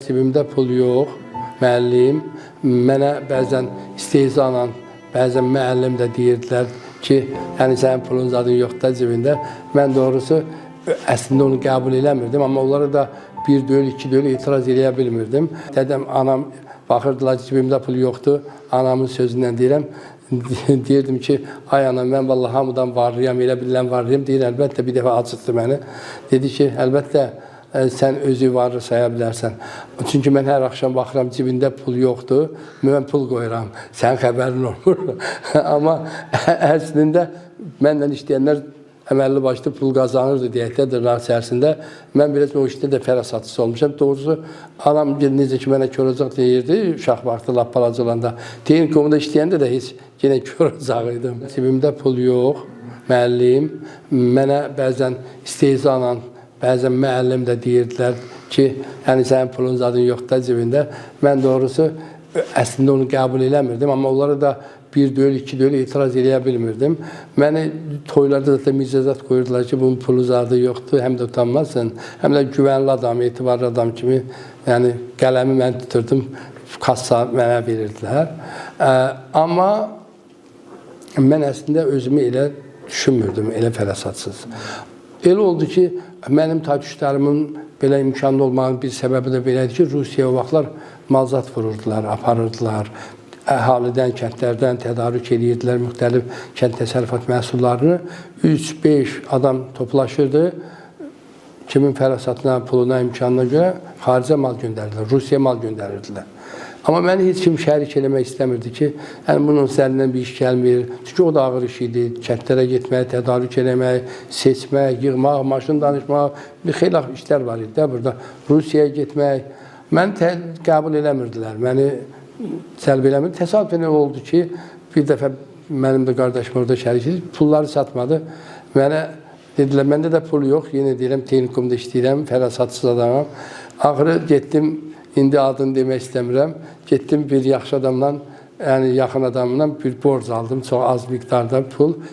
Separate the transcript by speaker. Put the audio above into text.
Speaker 1: Cibimdə pul yox, müəllim mənə bəzən istehza ilə, bəzən müəllim də deyirdilər ki, yəni sənin pulun zadın yoxdur da cibində. Mən doğrusu əslində onu qəbul eləmirdim, amma onlara da bir deyil, iki deyil etiraz eləyə bilmirdim. Dədəm, anam baxırdılar cibimdə pul yoxdur. Anamın sözündən deyirəm. Deyirdim ki, ay ana, mən vallahi hamıdan varlıyam, elə bilirəm varlıyam. Deyir, əlbəttə bir dəfə acıtdı məni. Dedi ki, əlbəttə sən özü varlı saya bilərsən. Çünki mən hər axşam baxıram cibində pul yoxdur, mən pul qoyuram. Sənin xəbərin olmur. Amma əslində mənlə işləyənlər əməlli başlı pul qazanırdı deyək də dırnaq içərisində. Mən biraz o işdə də fərasatçısı olmuşam. Doğrusu anam necə ki mənə kör ocaq deyirdi, uşaq vaxtı lap balaca olanda. Texnikumda işləyəndə də heç yenə kör ocaq idim. Cibimdə pul yox, müəllim mənə bəzən istehza ilə, bəzən müəllim də deyirdilər ki, yəni sənin pulun zadın yoxdur da cibində. Mən doğrusu əslində onu qəbul eləmirdim, amma onlara da bir deyil, iki deyil etiraz eləyə bilmirdim. Məni toylarda zaten mücazat qoyurdular ki, bunun pulu zadı yoxdur, həm də utanmazsın, həm də güvənli adam, etibarlı adam kimi, yəni qələmi mən tuturdum, kassa mənə verirdilər. Amma mən əslində özümü elə düşünmürdüm, elə fərasatsız. Elə oldu ki, mənim taytuşlarımın belə imkanlı olmağının bir səbəbi də belədir ki, Rusiya o vaxtlar malzat vururdular, aparırdılar. Əhalidən, kəndlərdən tədarük edirdilər müxtəlif kənd təsərrüfat məhsullarını. 3-5 adam toplaşırdı. Kimin fərasatına, puluna, imkanına görə xaricə mal göndərirdilər, Rusiyaya mal göndərirdilər. Amma məni heç kim şərik eləmək istəmirdi ki, yəni bunun səndən bir iş gəlmir. Çünki o da ağır iş idi. Kəndlərə getmək, tədarük eləmək, seçmək, yığmaq, maşın danışmaq, bir xeyli işlər var idi də burada. Rusiyaya getmək. Məni qəbul eləmirdilər. Məni cəlb eləmir. Təsadüfən elə oldu ki, bir dəfə mənim də qardaşım orada şərik idi. Pulları çatmadı. Mənə dedilər, məndə də pul yox. Yenə deyirəm, texnikumda işləyirəm, fərasatsız adamam. Axırı getdim, indi adını demək istəmirəm. Getdim bir yaxşı adamdan, yəni yaxın adamdan bir borc aldım, çox az miqdarda pul.